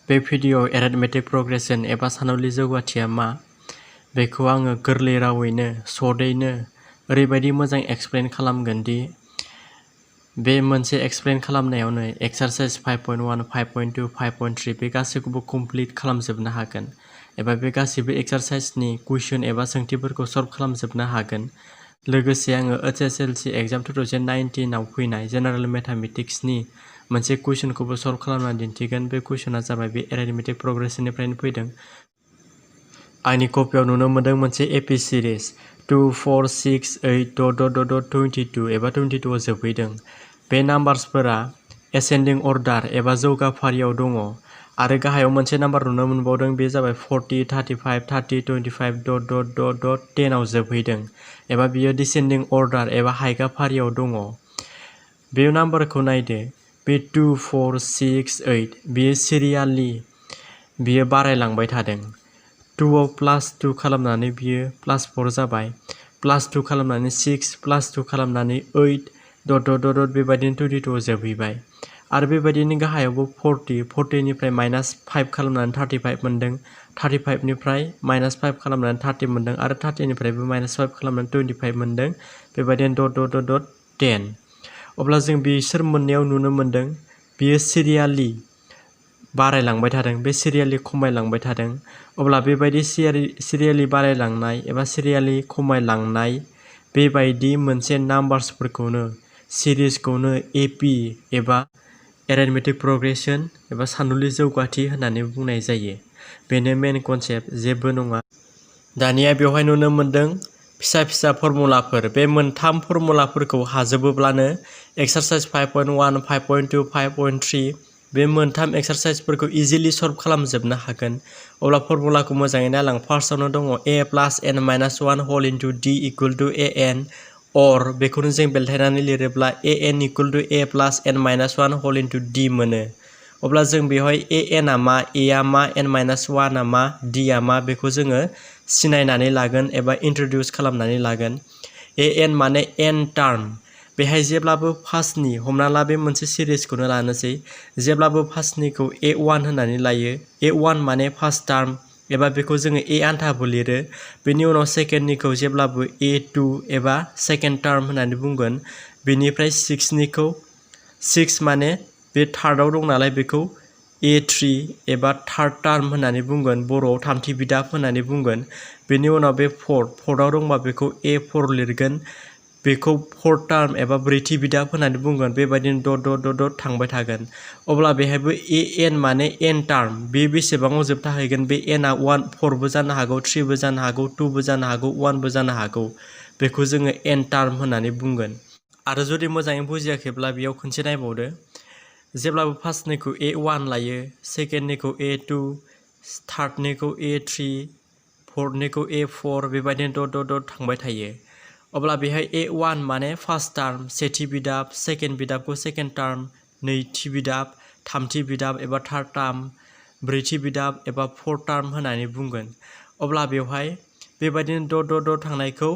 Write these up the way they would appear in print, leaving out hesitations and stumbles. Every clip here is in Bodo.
बे भिडिअ'आव एरिथमेटिक प्रग्रेसन एबा सानवारि जौगाथिया मा बेखौ आङो गोरलै रावैनो सर्टैनो ओरैबायदि मोजां एक्सप्लेन खालामगोन दि बे मोनसे एक्सप्लेन खालामनायावनो एक्सारसाइज 5.1, 5.2, 5.3 बे गासैखौबो कमप्लिट खालामजोबनो हागोन एबा बे गासैबो एक्सारसाइजनि कुइसन एबा सोंथिफोरखौ सल्भ खालामजोबनो हागोन। लोगोसे आङो hslc एग्जाम 2019 आव फैनाय जेनेरेल मेथामेटिक्सनि मोनसे कुइसनखौबो सल्भ खालामना दिन्थिगोन। बे कुइसना जाबाय बे एरिथमेटिक प्रग्रेसननिफ्रायनो फैदों। आंनि कपियाव नुनो मोनदों मोनसे एपि सिरिज 2, 4, 6, 8 22 एबा 22 आव जोबहैदों। बे नाम्बार्सफोरा एसेन्डिं अर्डार एबा जौगाफारियाव दङ आरो गाहायाव मोनसे नाम्बार नुनो मोनबावदों, बे जाबाय 40, 35, 30, 25 10 आव जोबहैदों एबा बियो डिसेन्डिं अर्डार एबा हायगाफारियाव दङ। बे नाम्बारखौ नायदो, बे 2, 4, 6, 8 बियो सिरियालि बियो बारायलांबाय थादों। 2 आव +2 खालामनानै बियो +4 जाबाय, +2 खालामनानै 6, +2 खालामनानै 8 बेबायदिनो 22 आव जोबहैबाय। आरो बेबायदिनो गाहायावबो 40 निफ्राय -5 खालामनानै 35 मोनदों, 35 निफ्राय -5 खालामनानै 30 मोनदों आरो 30 निफ्रायबो -5 खालामनानै 25 मोनदों। बेबायदिनो 10। अब्ला जों बिसोर मोननायाव नुनो मोनदों बियो सिरियालि बारायलांबाय थादों, बे सिरियालि खमायलांबाय थादों। अब्ला बेबायदि सिरियालि बारायलांनाय एबा सिरियालि खमायलांनाय बेबायदि मोनसे नाम्बार्सफोरखौनो सिरिजखौनो एपि एबा एरिथमेटिक प्रग्रेसन एबा सानवारि जौगाथि होननानै बुंनाय जायो। बेनो मेन कनसेप्ट, जेबो नङा। दानिया बेवहाय नुनो मोनदों फिसा फिसा फर्मुलाफोर। बे मोनथाम फर्मुलाफोरखौ हाजोबोब्लानो एक्सारसाइज 5.1, 5.2, 5.3 बे मोनथाम एक्सारसाइजफोरखौ इजिलि सल्भ खालामजोबनो हागोन। अब्ला फर्मुलाखौ मोजाङै नायलां। फार्स्टआवनो दङ a + n - 1 whole into d = an or बेखौनो जों बेलथायनानै लिरोब्ला an = a + n - 1 whole into d मोनो। अब्ला जों बेवहाय an आ मा, a आ मा, n - 1 आ मा, d आ मा बेखौ जोङो सिनायनानै लागोन एबा इन्ट्रडिउस खालामनानै लागोन। an माने n टार्म। बेहाय जेब्लाबो फार्स्टनि, हमना ला बे मोनसे सिरिजखौनो लानोसै, जेब्लाबो फार्स्टनिखौ a1 होननानै लायो। a1 माने फार्स्ट टार्म एबा बेखौ जोङो a आन्थाबो लिरो। बेनि उनाव सेकेन्डनिखौ जेब्लाबो a2 एबा सेकेन्ड टार्म होननानै बुंगोन। बेनिफ्राय 6निखौ 6 माने बे थार्डआव दं नालाय बेखौ a3 एबा थार्ड टार्म होननानै बुंगोन, बर'आव थामथि बिदाब होननानै बुंगोन। बेनि उनाव बे फोर्थआव दंबा बेखौ a4 लिरगोन, बेखौ फोर्थ टार्म एबा ब्रैथि बिदाब होननानै बुंगोन। बेबायदिनो थांबाय थागोन। अब्ला बेहायबो an माने n टार्म, बे बेसेबाङाव जोबथाहैगोन? बे nआ 4बो जानो हागौ, 3बो जानो हागौ, 2बो जानो हागौ, 1बो जानो हागौ। बेखौ जोङो n टार्म होननानै बुंगोन। आरो जुदि मोजाङै बुजियाखैब्ला बेयाव खनसे नायबावदो। जेब्लाबो फार्स्टनिखौ a1 लायो, सेकेन्डनिखौ a2, थार्डनिखौ a3, फोर्थनिखौ a4 बेबायदिनो थांबाय थायो। अब्ला बेहाय a1 माने फार्स्ट टार्म, सेथि बिदाब, सेकेन्ड बिदाबखौ सेकेन्ड टार्म, नैथि बिदाब, थामथि बिदाब एबा थार्ड टार्म, ब्रैथि बिदाब एबा फोर्थ टार्म होननानै बुंगोन। अब्ला बेवहाय बेबायदिनो थांनायखौ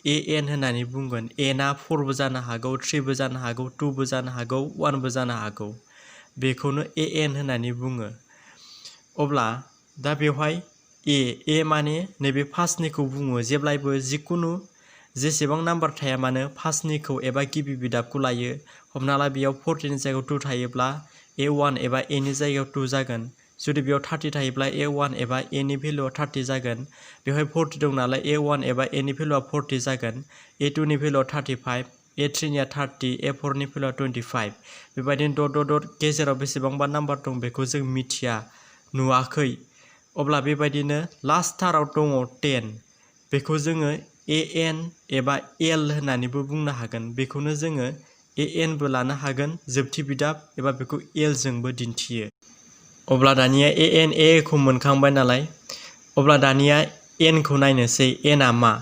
an होननानै बुंगोन। nआ 4बो जानो हागौ, 3बो जानो हागौ, 2बो जानो हागौ, 1बो जानो हागौ। बेखौनो an होननानै बुङो। अब्ला दा बेवहाय a माने नैबे फार्स्टनिखौ बुङो। जेब्लायबो जिखुनु जेसेबां नाम्बार थाया मानो फार्स्टनिखौ एबा गिबि बिदाबखौ लायो। हमना ला बेयाव 40नि जायगायाव 2 थायोब्ला a1 एबा a नि जायगायाव 2 जागोन। जुदि बेयाव 30 थायोब्ला a1 एबा a नि भेलुआ 30 जागोन। बेवहाय 40 दं नालाय a1 एबा a नि भेलुआ 40 जागोन। a2 नि भेलुआ 35, a3 निया 30, a4 नि भेलुआ 25। बेबायदिनो गेजेराव बेसेबांबा नाम्बार दं बेखौ जों मिथिया, नुवाखै। अब्ला बेबायदिनो लास्टथाराव दङ 10। बेखौ जोङो an एबा l होननानैबो बुंनो हागोन। बेखौनो जोङो an बो लानो हागोन जोबथि बिदाब एबा बेखौ l जोंबो दिन्थियो। अब्ला दानिया an खौ मोनखांबाय नालाय, अब्ला दानिया n खौ नायनोसै। n आ मा?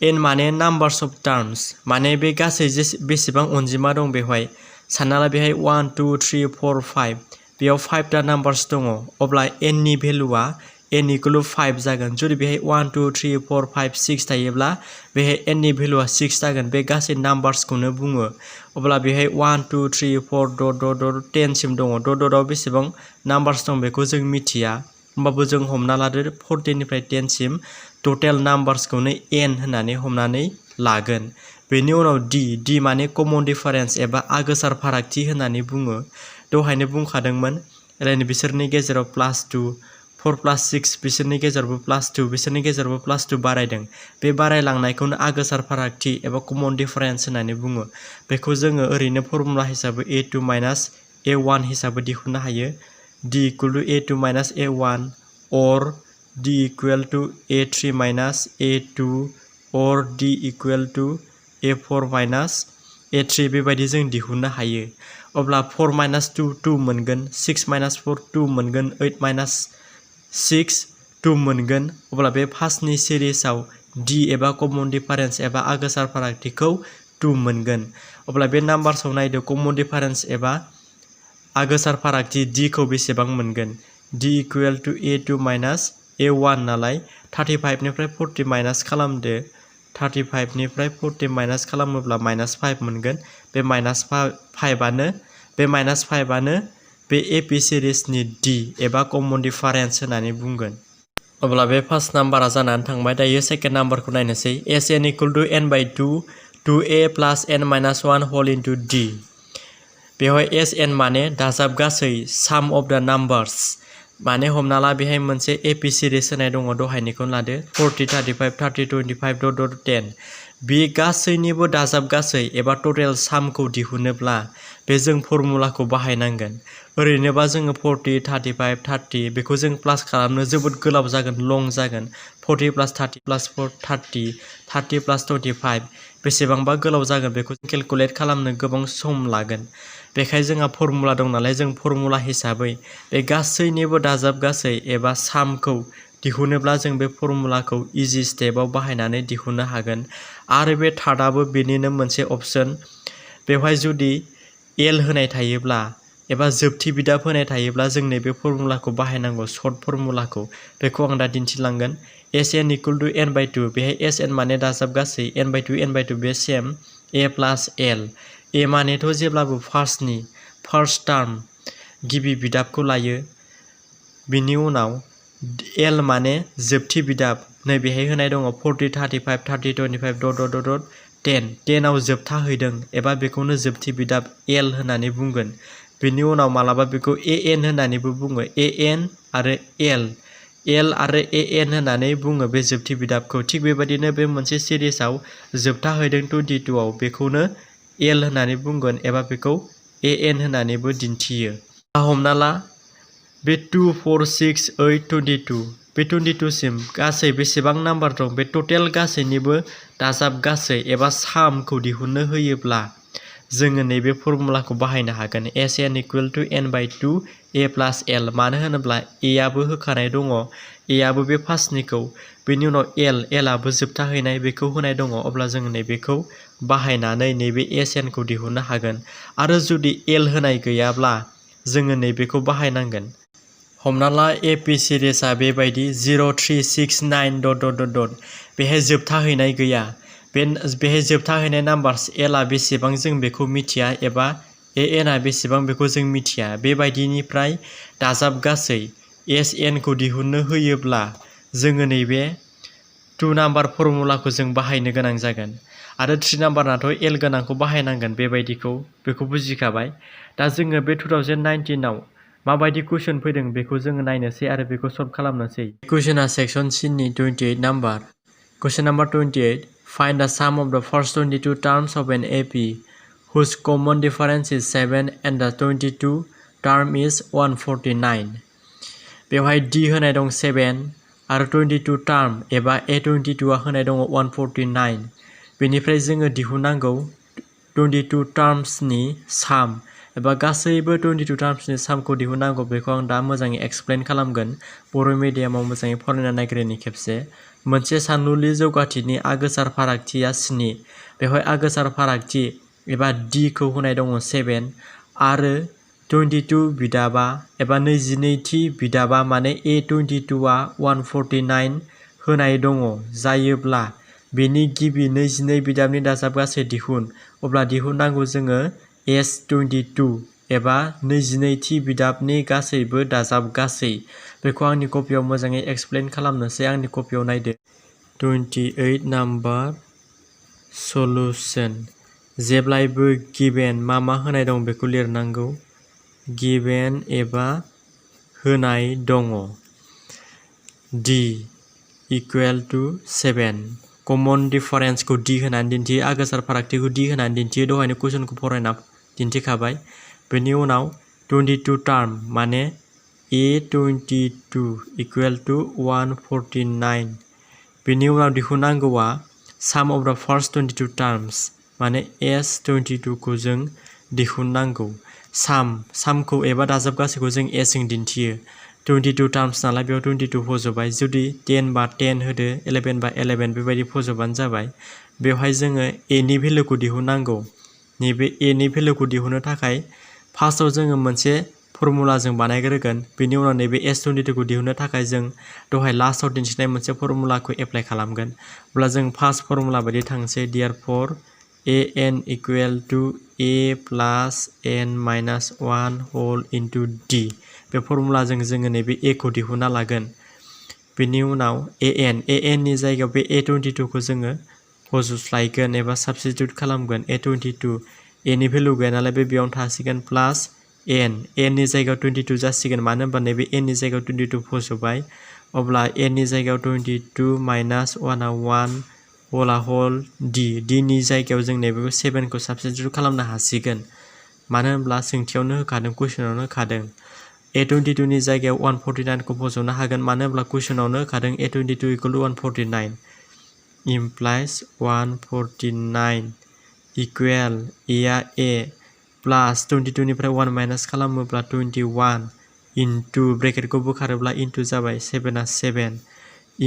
n माने नाम्बार्स अफ टार्म्स, माने बे गासै बेसेबां अनजिमा दं बेवहाय। सानना ला बेहाय 1, 2, 3, 4, 5 बेयाव 5टा नाम्बार्स दङ। अब्ला n नि भेलुआ n इक्वल टु 5 जागोन। जुदि बेहाय 1 2 3 4 5 6 थायोब्ला बेहाय n नि भेलुआ 6 जागोन। बे गासै नाम्बार्सखौनो बुङो। अब्ला बेहाय 1 2 3 4 डट डट डट 10 सिम दङ। डट डटआव बेसेबां नाम्बार्स दं बेखौ जों मिथिया, होमबाबो जों हमना लादो 14 निफ्राय 10 सिम टटेल नाम्बार्सखौनो n होननानै हमनानै लागोन। बेनि उनाव d माने कमन डिफारेन्स एबा आगोसार फारागथि होननानै बुङो। दहायनो बुंखादोंमोन ओरैनो बिसोरनि गेजेराव +2 4 + 6 बिसोरनि गेजेरावबो +2 बिसोरनि गेजेरावबो +2 बारायदों। बे बारायलांनायखौनो आगोसार फारागथि एबा कमन डिफारेन्स होननानै बुङो। बेखौ जोङो ओरैनो फर्मुला हिसाबै a2 - a1 हिसाबै दिहुननो हायो। d = a2 - a1 or d = a3 - a2 or d = a4 - a3 बेबायदि जों दिहुननो हायो। अब्ला 4 - 2 2 मोनगोन, 6 - 4 2 मोनगोन, 8 - 6 2 मोनगोन। अब्ला बे फार्स्टनि सिरिजआव d एबा कमन डिफारेन्स एबा आगोसार फारागथिखौ 2 मोनगोन। अब्ला बे नाम्बार्सआव नायदो कमन डिफारेन्स एबा आगोसार फारागथि d खौ बेसेबां मोनगोन। d = a2 - a1 नालाय 35 निफ्राय 40 माइनास खालामदो। 35 निफ्राय 40 माइनास खालामोब्ला -5 मोनगोन। बे -5आनो बे AP सिरिजनि d एबा कमन डिफारेन्स होननानै बुंगोन। अब्ला बे फार्स्ट नाम्बारा जानानै थांबाय। दायो सेकेन्ड नाम्बारखौ नायनोसै। Sn = n/2 2a + n - 1 whole into d। बेवहाय Sn माने दाजाब गासै sum of the numbers। माने हमना ला बेहाय मोनसे AP सिरिज होनाय दङ, दहायनिखौनो लादो 40 35 30 25 डट डट 10। बे गासैनिबो दाजाब गासै एबा टटेल सामखौ दिहुनोब्ला बे जों फर्मुलाखौ बाहायनांगोन। ओरैनोबा जोङो 40 35 30 बेखौ जों प्लास खालामनो जोबोद गोलाव जागोन, लं जागोन। 40 + 30 + 4 30 30 + 25 बेसेबांबा गोलाव जागोन, बेखौ केलकुलेट खालामनो गोबां सम लागोन। बेखायनो जोंहा फर्मुला दं नालाय जों फर्मुला हिसाबै बे गासैनिबो दाजाब गासै एबा सामखौ दिहुनोब्ला जों बे फर्मुलाखौ इजि स्टेपाव बाहायनानै दिहुननो हागोन। आरो बे थार्डआबो बेनिनो मोनसे अपसन। बेवहाय जुदि l होनाय थायोब्ला एबा जोबथि बिदाब होनाय थायोब्ला जों नैबे फर्मुलाखौ बाहायनांगौ, सर्ट फर्मुलाखौ। बेखौ आं दा दिन्थिलांगोन। Sn = n/2 बेहाय Sn माने दाजाब गासै, n/2 बे सेम a + l। a मानेथ' जेब्लाबो फार्स्ट टार्म गिबि बिदाबखौ लायो। बिनि उनाव l माने जोबथि बिदाब। नै बेहाय होनाय दङ 40 35 30 25 डट डट डट 10। 10 आव जोबथाहैदों एबा बेखौनो जोबथि बिदाब l होननानै बुंगोन। बिनि उनाव मालाबा बेखौ an होननानैबो बुङो। an आरो l आरो an होननानै बुङो बे जोबथि बिदाबखौ। थिग बेबायदिनो बे मोनसे सिरिजआव जोबथाहैदों 22 आव बेखौनो l होननानै बुंगोन एबा बेखौ an होननानैबो दिन्थियो। हमना ला बे 2 4 6 8 22 बे 22 सिम गासै बेसेबां नाम्बार दं बे टटेल गासैनिबो दाजाब गासै एबा सामखौ दिहुननो होयोब्ला जोङो नैबे फर्मुलाखौ बाहायनो हागोन। Sn = n/2 a + l। मानो होनोब्ला a आबो होखानाय दङ, a आबो बे फार्स्टनिखौ, बेनि उनाव l आबो जोबथाहैनाय बेखौ होनाय दङ। अब्ला जों नैबेखौ बाहायनानै नैबे Sn खौ दिहुननो हागोन। आरो जुदि l होनाय गैयाब्ला जोङो नैबेखौ बाहायनांगोन। हमना ला AP सिरिजआ बेबायदि 0 3 6 9 डट डट डट डट। बेहाय जोबथाहैनाय गैया। बेहाय जोबथाहैनाय नाम्बार्स l आ बेसेबां जों बेखौ मिथिया एबा an आ बेसेबां बेखौ जों मिथिया। बेबायदिनिफ्राय दाजाब गासै Sn खौ दिहुननो होयोब्ला जोङो नैबे 2 नाम्बार फर्मुलाखौ जों बाहायनो गोनां जागोन। आरो 3 नाम्बारनाथ' l गोनांखौ बाहायनांगोन बेखौ बुजिखाबाय। दा जोङो बे 2019 आव माबायदि कुइसन फैदों बेखौ जोङो नायनोसै आरो बेखौ सल्भ खालामनोसै। कुइसना सेक्सन C नि 28 नाम्बार। कुइसन नाम्बार 28, फाइन्ड द sum of the first 22 terms of an AP whose common difference is 7 and the 22 term इज 149। बेवहाय d होनाय दं 7 आरो 22 टार्म एबा a22 आ होनाय दङ 149। बेनिफ्राय जोङो दिहुननांगौ 22 टार्म्सनि साम एबा गासैबो 22 टार्म्सनि सामखौ दिहुननांगौ। बेखौ आं दा मोजाङै एक्सप्लेन खालामगोन। बर' मिडियामाव मोजाङै फरायना नायग्रोनि खेबसे। मोनसे सानलुलि जौगाथिनि आगोसार फारागथिया 7। बेवहाय आगोसार फारागथि एबा d खौ होनाय दङ 7 आरो 22 बिदाबा एबा 22थि बिदाबा माने A22आ 149 होनाय दङ जायोब्ला बेनि गिबि 22 बिदाबनि दाजाब गासै दिहुन अब्ला दिहुननांगौ जोङो S22 एबा 22थि बिदाबनि गासैबो दाजाब गासै बेखौ आंनि कपियाव मोजाङै एक्सप्लेन खालामनोसै आंनि कपियाव नायदो 28 नाम्बार सलुशन जेब्लायबो गिभेन मा होनाय दं बेखौ लिरनांगौ गिभेन एबा होनाय दङ D इक्वेल टु 7 कमन डिफारेन्सखौ D होनानै दिन्थियो आगोसार फारागथिखौ D होनानै दिन्थियो दहायनो कुइसनखौ फरायना दिन्थिखाबाय बेनि उनाव 22 टार्म माने A22 इक्वेल टु 149 बेनि उनाव दिहुननांगौआ sum of the first 22 terms माने S22 खौ जों दिहुननांगौ सामखौ एबा दाजाब गासैखौ जों S जों दिन्थियो 22 टार्म्स नालाय बेयाव 22 फज'बाय जुदि 10 बा 10 होदो 11 बा 11 बेबायदि फज'बानो जाबाय बेवहाय जोङो A नि भेलुखौ दिहुननांगौ नैबे A नि भेलुखौ दिहुननो थाखाय फार्स्टआव जोङो मोनसे फर्मुला जों बानायग्रोगोन बेनि उनाव नैबे S22 खौ दिहुननो थाखाय जों दहाय लास्टआव दिन्थिनाय मोनसे फर्मुलाखौ एप्लाइ खालामगोन अब्ला जों फार्स्ट फर्मुला बायदि थांसै therefore an equal to a plus n minus 1 whole into d बे फर्मुलाजों जोङो नैबे a खौ दिहुनना लागोन बेनि उनाव an नि जायगायाव बे A22 खौ जोङो फज'स्लायगोन एबा साबस्टिट्युट खालामगोन A22 A नि भेलु गैया नालाय बेयावनो थासिगोन प्लास n नि जायगायाव 22 जासिगोन मानो होनबा नैबे n नि जायगायाव 22 फज'बाय अब्ला n नि जायगायाव 22 माइनास 1 आ 1 होला होल d नि जायगायाव जों नैबे 7 खौ साबस्टिट्युट खालामनो हासिगोन मानो होनब्ला सोंथियावनो होखादों कुइसनावनो होखादों A22 नि जायगायाव 149 खौ फज'नो हागोन मानो होनब्ला कुइसनावनो होखादों A22 equal to 149 implies 149 equal A आ A प्लास 22 निफ्राय 1 माइनास खालामोब्ला 21 इनटु ब्रेकेटखौ बोखारोब्ला इनटु जाबाय 7 आ 7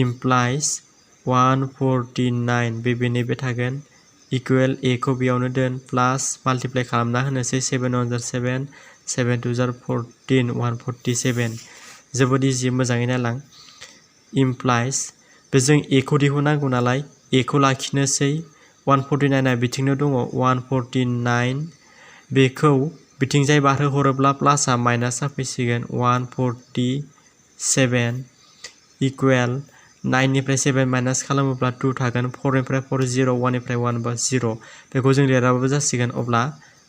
इमप्लाइज 149 बे थागोन इक्वेल A खौ बेयावनो दोन प्लास माल्टिप्लाइ खालामना होनोसै 7 1 7 7 2 14 147 जोबोद इजि मोजाङै नायलां इमप्लाइज बे जों A खौ दिहुननांगौ नालाय A खौ लाखिनोसै 149 आ बिथिंनो दङ 149 बेखौ बिथिंजाय बारहोहरोब्ला प्लासआ माइनास जाफैसिगोन 147 इक्वेल 9 निफ्राय 7 माइनास खालामोब्ला 2 थागोन 4 निफ्राय 4 0 1 निफ्राय 1 बा 0 बेखौ जों लिराबाबो जासिगोन अब्ला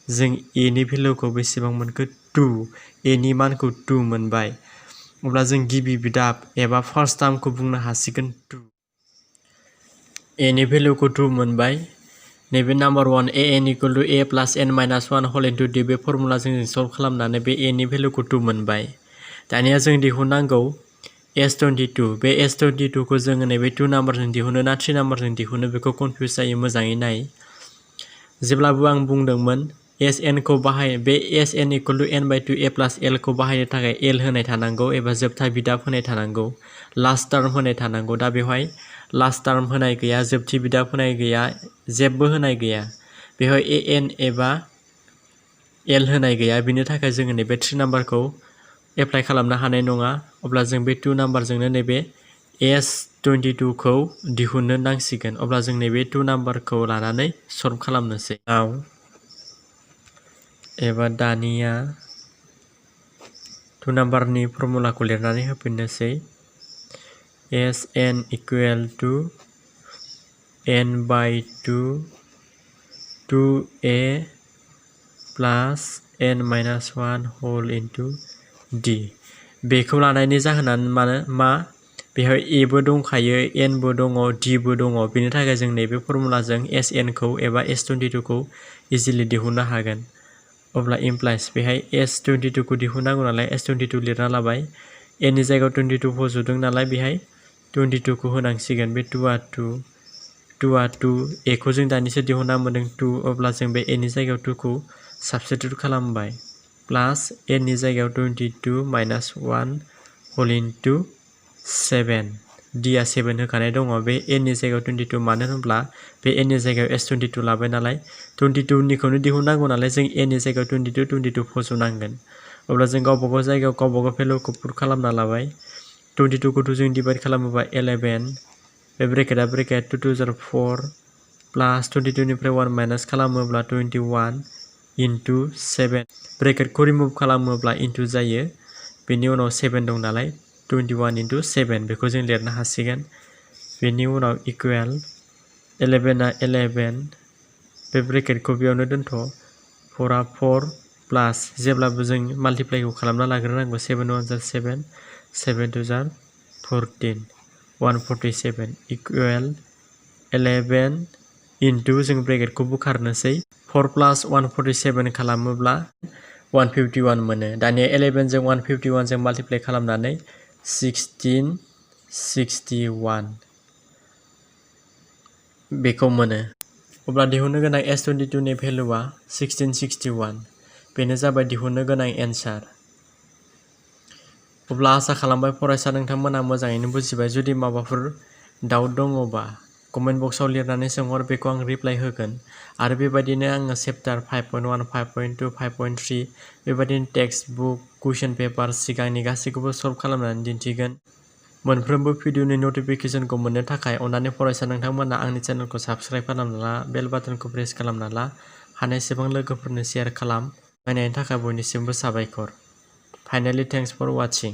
जों A नि भेलुखौ बेसेबां मोनखो 2 A नि मानखौ 2 मोनबाय अब्ला जों गिबि बिदाब एबा फार्स्ट टार्मखौ बुंनो हासिगोन 2 A नि भेलुखौ 2 मोनबाय नैबे number 1 an equal to a plus n minus 1 whole into d बे फर्मुलाजों जों सल्भ खालामनानै बे A नि भेलुखौ 2 मोनबाय दानिया जों दिहुननांगौ S22 बे S22 खौ जोङो नैबे 2 नाम्बारजों दिहुनो ना 3 नाम्बारजों दिहुनो बेखौ कनफिउज जायो मोजाङै नाय जेब्लाबो आं बुंदोंमोन Sn खौ बाहाय बे Sn equal to n/2 a plus l खौ बाहायनो थाखाय l होनाय थानांगौ एबा जोबथा बिदाब होनाय थानांगौ लास्ट टार्म होनाय थानांगौ दा बेवहाय लास्ट टार्म होनाय गैया जोबथि बिदाब होनाय गैया जेबो होनाय गैया बेवहाय an एबा l होनाय गैया बिनि थाखाय जोङो नैबे 3 नाम्बारखौ एप्लाइ खालामनो हानाय नङा अब्ला जों बे 2 नाम्बारजोंनो नैबे S22 खौ दिहुननो नांसिगोन अब्ला जों नैबे 2 नाम्बारखौ लानानै सल्भ खालामनोसै एबा दानिया 2 नाम्बारनि फर्मुलाखौ लिरनानै होफिननोसै Sn equal to n/2 2a plus n minus 1 whole into d बेखौ लानायनि जाहोनानो मा बेहाय a बो दंखायो n बो दङ d बो दङ बेनि थाखाय जों नैबे फर्मुलाजों Sn खौ एबा S22 खौ इजिलि दिहुननो हागोन अब्ला इमप्लाइज बेहाय S22 खौ दिहुननांगौ नालाय S22 लिरना लाबाय n नि जायगायाव 22 फज'दों नालाय बेहाय 22 खौ होनांसिगोन बे 2 आ 2 a खौ जों दानिसो दिहुनना मोनदों 2 अब्ला जों बे a नि जायगायाव 2 खौ साबस्टिट्युट खालामबाय प्लास n नि जायगायाव 22 माइनास 1 होल इनटु 7 d आ 7 होखानाय दङ बे n नि जायगायाव 22 मानो होनब्ला बे n नि जायगायाव s22 लाबाय नालाय 22 निखौनो दिहुननांगौ नालाय जों n नि जायगायाव 22 फज'नांगोन अब्ला जों गावबागाव जायगायाव गावबागाव भेलुखौ पुट खालामना लाबाय 22 खौ जों डिभाइड खालामोबा 11 बे ब्रेकेट 2 2 जार 4 प्लास 22 निफ्राय 1 माइनास खालामोब्ला 21 इनटु 7 ब्रेकेटखौ रिमुभ खालामोब्ला इनटु जायो बेनि उनाव 7 दं नालाय 21 इनटु 7 बेखौ जों लिरनो हासिगोन बेनि उनाव इकुवेल 11 आ 11 बे ब्रेकेटखौ बेयावनो दोनथ' 4 आ 4 प्लास जेब्लाबो जों माल्टिप्लाइखौ खालामना लाग्रोनांगौ 7 1 जार 7 7 2 जार 14 147 इकुवेल 11 इनटु जों ब्रेकेटखौ बोखारनोसै 4 प्लास 147 खालामोब्ला 151 मोनो दानिया 11 जों 151 जों माल्टिप्लाइ खालामनानै 1661 बेखौ मोनो अब्ला दिहुननो गोनां s22 नि भेलुआ 1661 बेनो जाबाय दिहुननो गोनां एन्सार अब्ला आसा खालामबाय फरायसा नोंथांमोना मोजाङैनो बुजिबाय जुदि माबाफोर डाउट दङबा कमेन्ट बक्सआव लिरनानै सोंहर बेखौ आं रिप्लाइ होगोन आरो बेबायदिनो आङो चेप्टार 5.1 5.2 5.3 बेबायदिनो टेक्स्ट बुक कुइसन पेपार सिगांनि गासैखौबो सल्भ खालामनानै दिन्थिगोन मोनफ्रोमबो भिडिअनि नटिफिकेसनखौ मोननो थाखाय अन्नानै फरायसा नोंथांमोना आंनि चेनेलखौ साबस्क्राइब खालामना ला बेल बाटनखौ प्रेस खालामना ला हानायसेबां लोगोफोरनो शेयार खालाम नायनायनि थाखाय बयनिसिमबो साबायखर फाइनालि थेंक्स फर वाचिं